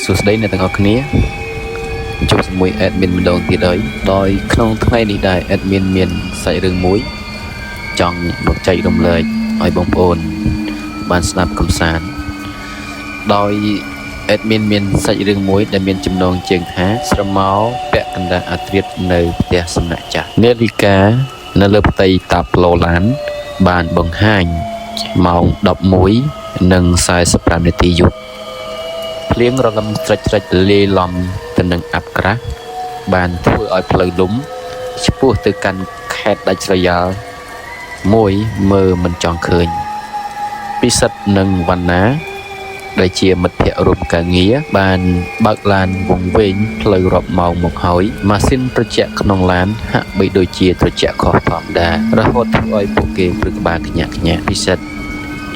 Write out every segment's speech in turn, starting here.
សួស្តីអ្នកទាំងអស់គ្នាជួបជាមួយ admin ម្ដងទៀតហើយដោយក្នុងថ្ងៃនេះដែរ admin មានសាច់រឿងមួយចង់មកចែករំលែកឲ្យបងប្អូនបានស្ដាប់កម្សាន្តដោយ admin មានសាច់រឿងមួយដែលមានចំណងជើងថាស្រមោលពាក់កណ្ដាលអាត្រៀតនៅផ្ទះសំណាក់ចាស់នាឡិកានៅលើផ្ទៃតាប្លូឡានបានបង្ហាញម៉ោង11:45នាទីយប់ ភ្លៀងរលឹមត្រិចត្រិចលាយឡំទៅនឹងអាប់ក្រាស់បានធ្វើឲ្យផ្លូវលំឆ្ពោះទៅកាន់ខេត្តដាច់ស្រយាលមួយមើលមិនចង់ឃើញពិសិដ្ឋនិងវណ្ណាដែលជាមិត្តភ័ក្តិរួមការងារបានបើកឡានវង្វេងផ្លូវរាប់ម៉ោងមកហើយម៉ាស៊ីនត្រជាក់ក្នុងឡានហាក់បីដូចជាត្រជាក់ខុសធម្មតារហូតធ្វើឲ្យពួកគេព្រឺក្បាលខ្ញាក់ខ្ញាក់ពិសិដ្ឋ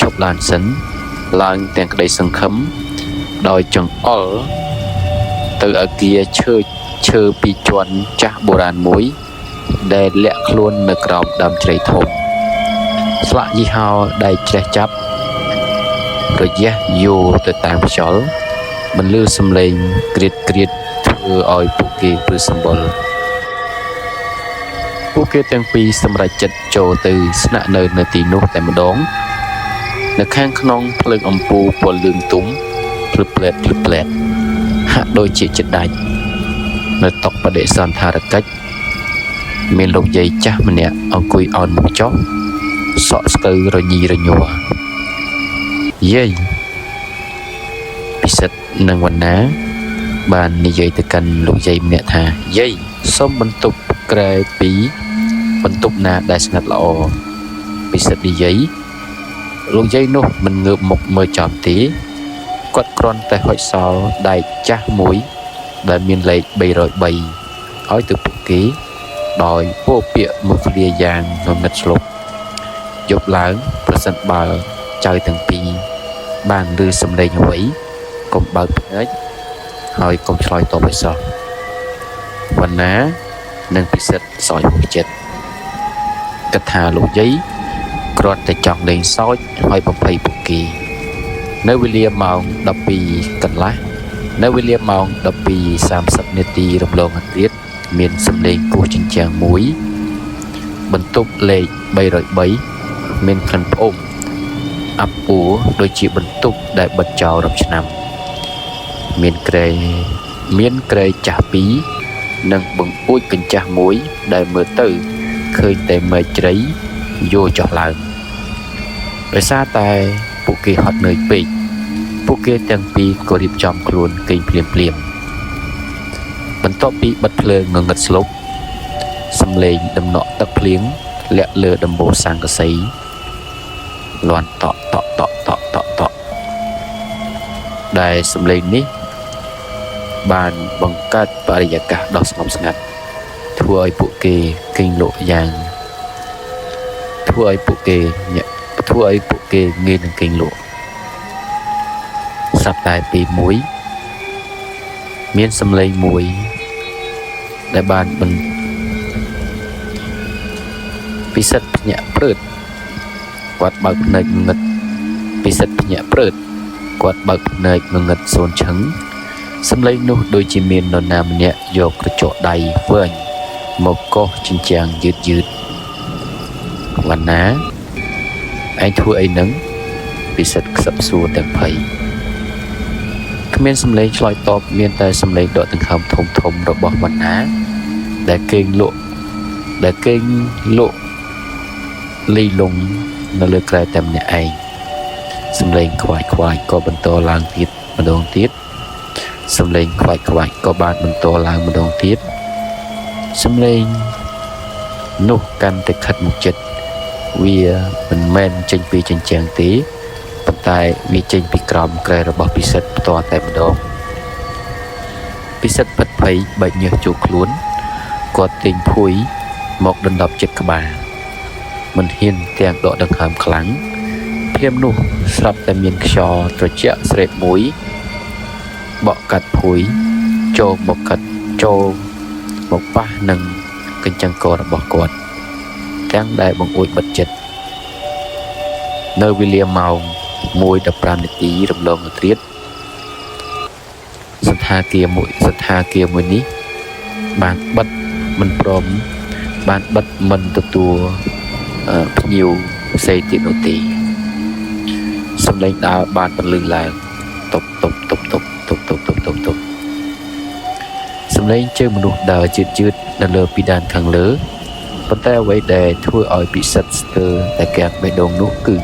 ឈប់ឡានសិនឡើងទាំងក្តីសង្ឃឹម ដោយចង្អុលទៅអាគារឈើឈើពីរជាន់ចាស់បុរាណមួយ ដែលលាក់ខ្លួននៅក្រោមដើមជ្រៃធំស្លាកយីហោដែលច្រេះចាប់រយះយោទៅតាមខ្យល់បន្លឺសំឡេងក្រៀតក្រៀតធ្វើឲ្យពួកគេព្រឺសម្បុរពួកគេទាំងពីរសម្រេចចិត្តចូលទៅស្នាក់នៅនៅទីនោះតែម្ដងនៅខាងក្នុងភ្លើងអំពូលពណ៌លឿងទុំភ្លឺផ្លែតភ្លឺផ្លែតហាក់ដូចជាចិត្តដាច់នៅតុបដិសន្ធារកិច្ចមានលោកយាយចាស់ម្នាក់អង្គុយអោនមុខចុះសក់ស្កូវរញីរញ័រយាយពិសិដ្ឋនិងវណ្ណាបាននិយាយទៅកាន់លោកយាយម្នាក់ថាយាយសូមបន្ទប់គ្រែពីរបន្ទប់ណាដែលស្ងាត់ល្អពិសិដ្ឋនិយាយលោកយាយនោះមិនងើបមុខមើលចំទេគាត់គ្រាន់តែហុចសោដែកចាស់មួយដែលមានលេខ303ឲ្យទៅពួកគេដោយពោលពាក្យមួយឃ្លាយ៉ាងងងឹតស្លុបយប់ឡើងប្រសិនបើចៅទាំងពីរបានឮសំឡេងអ្វីកុំបើកភ្នែកហើយកុំឆ្លើយតបឲ្យសោះវណ្ណានិងពិសិដ្ឋសោយហួសចិត្តគិតថាលោកយាយគ្រាន់តែចង់លេងសើចហើយបំភ័យពួកគេ នៅវេលាម៉ោង12កន្លះនៅវេលាម៉ោង12:30នាទីរំលងអធ្រាត្រមានសំឡេងគោះជញ្ជាំងមួយបន្ទប់លេខ303មានក្លិនផ្អូមអាប់អួរដូចជាបន្ទប់ដែលបិទចោលរាប់ឆ្នាំមានគ្រែមានគ្រែចាស់ពីរនិងបង្អួចកញ្ចាស់មួយដែលមើលទៅឃើញតែមែកជ្រៃយោចុះឡើងដោយសារតែពួកគេហត់នឿយពេកពួកគេទាំងពីរក៏រៀបចំខ្លួនគេងភ្លាមភ្លាមៗបន្ទាប់ពីបិទភ្លើងងងឹតស្លុបសំឡេងដំណក់ទឹកភ្លៀងលាក់លើដំបូលស័ង្កសីលាន់តក់តក់តក់តក់តក់តក់ដែលសំឡេងនេះបានបង្កើតបរិយាកាសដ៏ស្ងប់ស្ងាត់ធ្វើឲ្យពួកគេគេងលក់យ៉ាងធ្វើឲ្យពួកគេញាក់ធ្វើឲ្យពួកគេងាយនឹងគេងលក់ស្រាប់តែពេលមួយមានសំឡេងមួយដែលបានបន្ពិសិដ្ឋភ្ញាក់ព្រឺតគាត់បើកភ្នែកងងឹតពិសិដ្ឋភ្ញាក់ព្រឺតគាត់បើកភ្នែកងងឹតសូនឈឹងសំឡេងនោះដូចជាមាននរណាម្នាក់យកក្រចកដៃវែងមកកោសជញ្ជាំងយឺតយឺតវណ្ណាឯងធ្វើអីនឹងពិសិដ្ឋខ្សឹបសួរទាំងភ័យគ្មានសំឡេងឆ្លើយតបមានតែសំឡេងដកដង្ហើមធំធំរបស់វណ្ណាដែលគេងលក់ដែលគេងលក់លីលងនៅលើគ្រែតែម្នាក់ឯងសំឡេងខ្វាយខ្វាយក៏បន្តឡើងទៀតម្ដងទៀតសំឡេងខ្វាយខ្វាយក៏បានបន្តឡើងម្ដងទៀតសំឡេងនោះកាន់តែខិតមកចិត្តវាមិនមែនចេញពីជញ្ជាំងទេប៉ុន្តែវាចេញពីក្រោមគ្រែរបស់ពិសិដ្ឋផ្ទាល់តែម្ដងពិសិដ្ឋភិតភ័យបែកញើសចូលខ្លួនគាត់ទាញភួយមកដណ្ដប់ចិត្តក្បាលមិនហ៊ានទាំងដកដង្ហើមខ្លាំងភ្លាមនោះស្រាប់តែមានខ្យល់ត្រជាក់ស្រេបមួយបក់កាត់ភួយចូលមកកាត់ចូលមកប៉ះនឹងកញ្ចឹងករបស់គាត់ទាំងដែលបង្អួចបិទចិត្តនៅវេលាម៉ោង1:15នាទីរំលងអធ្រាត្រ ដ្ឋាគារមួយសន្តាគារមួយនេះបានបិទមិនព្រមបានបិទមិនទទួលភ្ញៀវផ្សេងទៀតនោះទេសំឡេងដើរបានបន្លឺឡើងតុបតុបតុបតុបតុបតុបតុបតុបតុបសំឡេងជើងមនុស្សដើរជឿតជឿតនៅលើពីដានខាងលើប៉ុន្តែអ្វីដែលធ្វើឲ្យពិសិដ្ឋស្ទើរតែកាំងបេះដូងនោះគឺ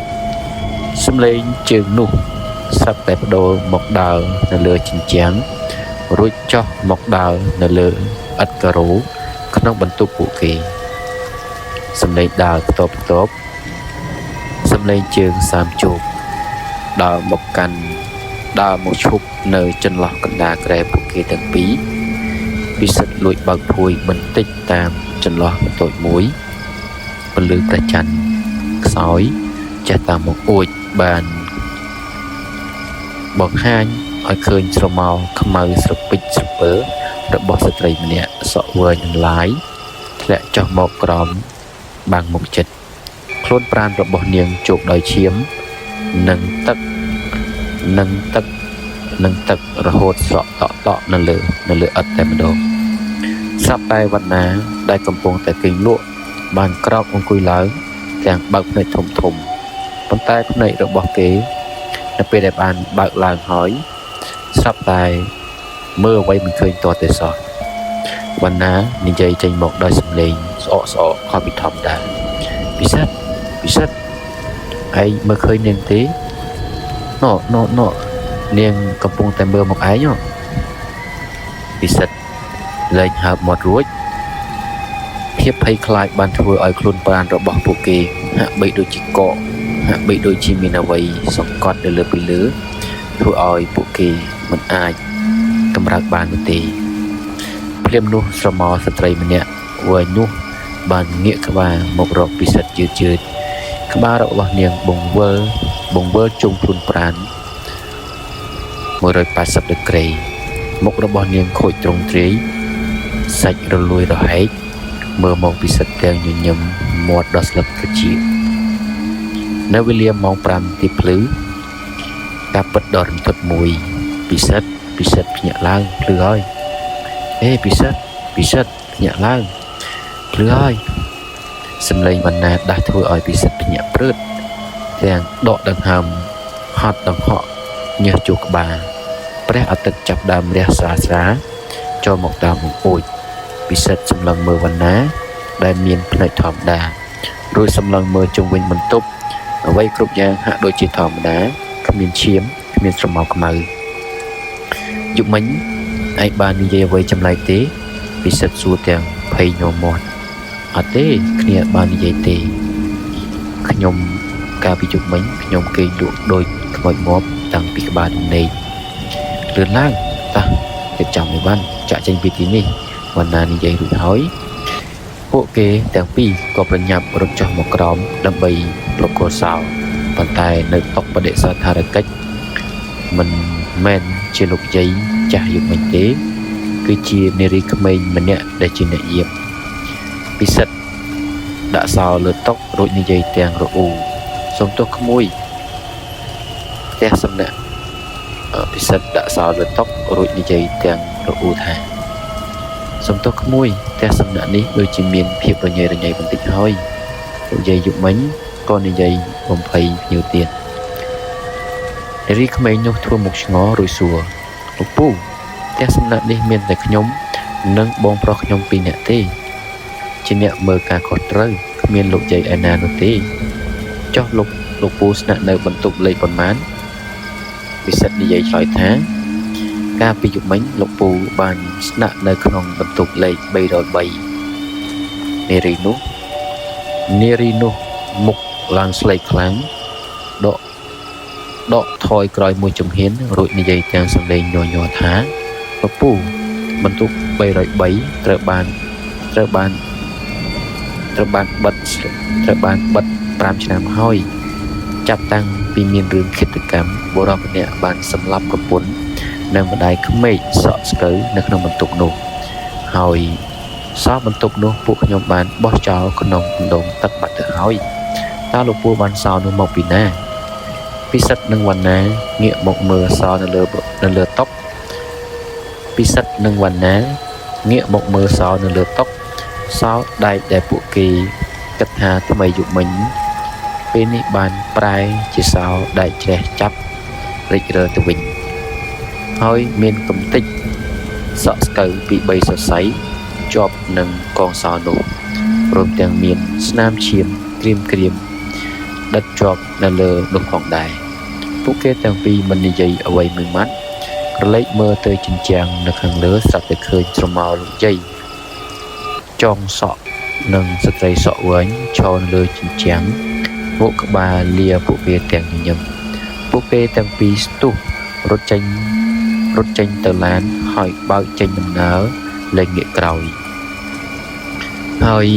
សំឡេងជើងនោះស្រាប់តែបដូរមកដើរនៅលើជញ្ជាំងរួចចុះមកដើរនៅលើឥដ្ឋការ៉ូក្នុងបន្ទប់ពួកគេសំឡេងដើរខ្ទប់ខ្ទប់សំឡេងជើងសាមជោគដើរមកកាន់ដើរមកឈប់នៅចន្លោះកណ្ដាលគ្រែពួកគេទាំងពីរពិសិដ្ឋលួចបើកភួយបន្តិចតាមចន្លោះតូចមួយពន្លឺព្រះច័ន្ទខ្សោយចេះតាមមកអួចបានបង្ហាញឲ្យឃើញស្រមោលខ្មៅស្រពេចស្រពើរបស់ស្ត្រីម្នាក់សក់វែងអន្លាយធ្លាក់ចុះមកក្រោមបាំងមុខចិត្តខ្លួនប្រាណរបស់នាងជោគដោយឈាមនិងទឹកនិងទឹករហូតស្រក់តក់តក់នៅលើឥដ្ឋតែម្ដងស្រាប់តែវណ្ណាដែលកំពុងតែគេងលក់បានក្រោកអង្គុយឡើងទាំងបើកភ្នែកធំធំប៉ុន្តែភ្នែករបស់គេនៅពេលដែលបានបើកឡើងហើយស្រាប់តែមើលអ្វីមិនឃើញតតែសោះវណ្ណានិយាយចេញមកដោយសំឡេងស្អកស្អកខុសពីធម្មតាពិសិដ្ឋពិសិដ្ឋឯងមើលឃើញនាងទេណ៎ណ៎ណ៎នាងកំពុងតែមើលមកឯងពិសិដ្ឋលែងហើបមាត់រួចភាពភ័យខ្លាចបានធ្វើឲ្យខ្លួនប្រាណរបស់ពួកគេហាក់បីដូចជាកកហាក់បីដូចជាមានអ្វីសង្កត់នៅលើពីលើធ្វើឲ្យពួកគេមិនអាចកម្រើកបាននោះទេភ្លាមនោះស្រមោលស្ត្រីម្នាក់វែងនោះបានងាកក្បាលមករកពិសិដ្ឋយឺតយឺតក្បាលរបស់នាងបង្វិលជុំខ្លួនប្រាណ180ដឺក្រេមុខរបស់នាងខូចទ្រង់ទ្រាយសាច់រលួយរហែកមើលមកពិសិដ្ឋទាំងញញឹមមាត់ដល់ស្លឹកត្រចៀកនៅវេលាម៉ោង5ទីភ្លឺការពិតដ៏រន្ធត់មួយពិសិដ្ឋពិសិដ្ឋភ្ញាក់ឡើងភ្លឺហើយអេពិសិដ្ឋពិសិដ្ឋភ្ញាក់ឡើងភ្លឺហើយសំឡេងវណ្ណាដាស់ធ្វើឲ្យពិសិដ្ឋភ្ញាក់ព្រឺតទាំងដកដង្ហើមហត់ដង្ហក់ញើសជួក្បាលព្រះអាទិត្យចាប់ដើមរះស្រាលស្រាលចូលមកតាមបង្អួចពិសិដ្ឋសម្លឹងមើលវណ្ណាដែលមានភ្នែកធម្មតារួចសម្លឹងមើលជុំវិញបន្ទប់អ្វីគ្រប់យ៉ាងហាក់ដូចជាធម្មតាគ្មានឈាមគ្មានស្រមោលខ្មៅយប់មិញឯងបាននិយាយអ្វីចម្លែកទេពិសិដ្ឋសួរទាំងភ័យញ័រមាត់អត់ទេគ្នាបាននិយាយទេខ្ញុំកាលពីយប់មិញខ្ញុំគេងលក់ដូចខ្មោចងាប់តាំងពីក្បាលដំណេកលឿនឡើងតោះរៀបចំអីវ៉ាន់ចាក់ចេញពីទីនេះវណ្ណានិយាយរួចហើយពួកគេទាំងពីរក៏ប្រញាប់រត់ចុះមកក្រោមដើម្បីប្រគល់សោប៉ុន្តែនៅតុបដិសណ្ឋារកិច្ចមិនមែនជាលោកយាយចាស់យប់មិញទេគឺជានារីក្មេងម្នាក់ដែលជាអ្នកយាមពិសិដ្ឋដាក់សោលើតុរួចនិយាយទាំងរអ៊ូសូមទោសក្មួយផ្ទះសំណាក់ពិសិដ្ឋដាក់សោលើតុរួចនិយាយទាំងរអ៊ូថាសូមទោសក្មួយផ្ទះសំណាក់នេះដូចជាមានភាពរញ៉េរញ៉ៃបន្តិចហើយលោកយាយយប់មិញក៏និយាយបំភ័យភ្ញៀវទៀតនារីក្មេងនោះធ្វើមុខឆ្ងល់រួចសួរលោកពូផ្ទះសំណាក់នេះមានតែខ្ញុំនិងបងប្រុសខ្ញុំពីរនាក់ទេជាអ្នកមើលការខុសត្រូវគ្មានលោកយាយឯណានោះទេចុះលោកពូស្នាក់នៅបន្ទប់លេខប៉ុន្មានពិសិដ្ឋនិយាយឆ្លើយថាកាលពីយប់មិញលោកពូបានស្នាក់នៅក្នុងបន្ទប់លេខ303នារីនោះមុខឡើងស្លេកខ្លាំងដកថយក្រោយមួយជំហានរួចនិយាយទាំងសំឡេងញ័រៗថាលោកពូបន្ទប់303ត្រូវបានបិទ5ឆ្នាំហើយចាប់តាំងពីមានរឿងឃាតកម្មបុរសម្នាក់បានសម្លាប់ប្រពន្ធនិងម្ដាយក្មេកសក់ស្កូវនៅក្នុងបន្ទប់នោះហើយសោបន្ទប់នោះពួកខ្ញុំបានបោះចោលក្នុងអណ្ដូងទឹកបាត់ទៅហើយតើលោកពូបានសោនោះមកពីណាពិសិដ្ឋនិងវណ្ណាងាកមកមើលសោនៅលើតុ ពិសិដ្ឋនិងវណ្ណាងាកមកមើលសោនៅលើតុសោដែកដែលពួកគេគិតថាថ្មីយប់មិញពេលនេះបានប្រែជាសោដែកច្រេះចាប់រិចរើទៅវិញហើយមានកំតិចសក់ស្កូវពីបីសរសៃជាប់នឹងកងសោនោះព្រមទាំងមានស្នាមឈាមក្រៀមក្រៀមដិតជាប់នៅលើនោះផងដែរពួកគេទាំងពីរមិននិយាយអ្វីមួយម៉ាត់ក្រឡេកមើលទៅជញ្ជាំងនៅខាងលើស្រាប់តែឃើញស្រមោលលោកយាយចងសក់និងស្ត្រីសក់វែងឈរនៅលើជញ្ជាំងងក់ក្បាលលាពួកគេទាំងញញឹមពួកគេទាំងពីរស្ទុះរត់ចេញរត់ចេញទៅឡានហើយបើកចេញដំណើរលែងងាកក្រោយហើយ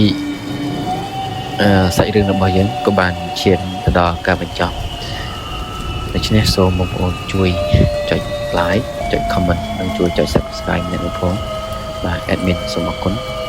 អឺសាច់រឿងរបស់យើងក៏បានឈានទៅដល់ការបញ្ចប់ដូច្នេះសូមបងប្អូនជួយចុច like ចុច comment និងជួយចុច subscribe អ្នកផងបាទ admin សូមអរគុណ។